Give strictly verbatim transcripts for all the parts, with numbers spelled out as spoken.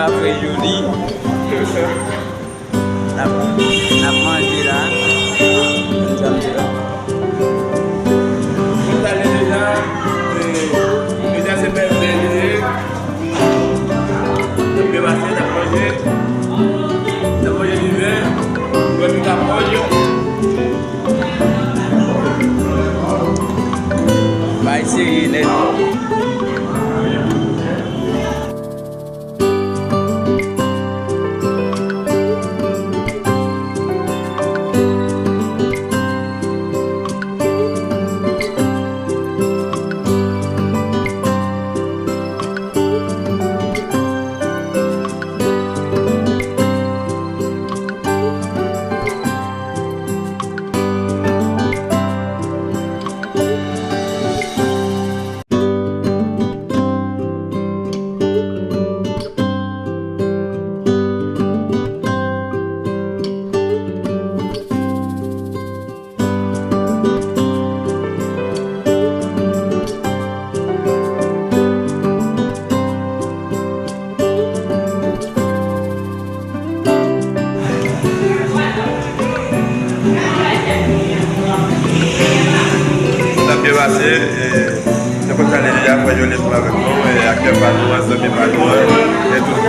Apre Joli. N ap, n ap manje la. Konn sa m di la. Konn sa l ye deja, e, deja se bèl bèl li ye. N ap byen pase, n ap manje. N ap manje diven. Bwè Picapòl. Bay serye nèt. Sa byen pase, e, nou konn sa deja, frè Johnny tou avèk nou, e, aktè pa nou an, zanmi pa nou an, e tout.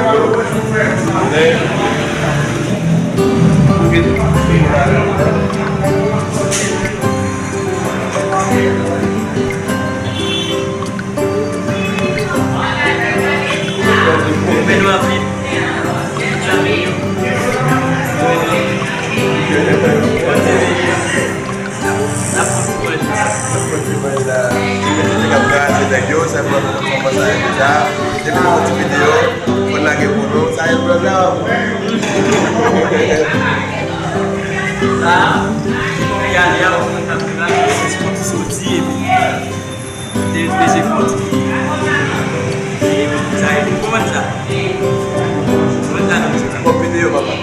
Depi nou fè ti videyo, fò n lage pou nou. Sa e vlòg la. Sa, se konbyen ane a ou konn ap travay? Se soti, soti epi te, te se fò ti. E sa e, kòman sa? Kòman sa nou di la? Bon videyo, papa.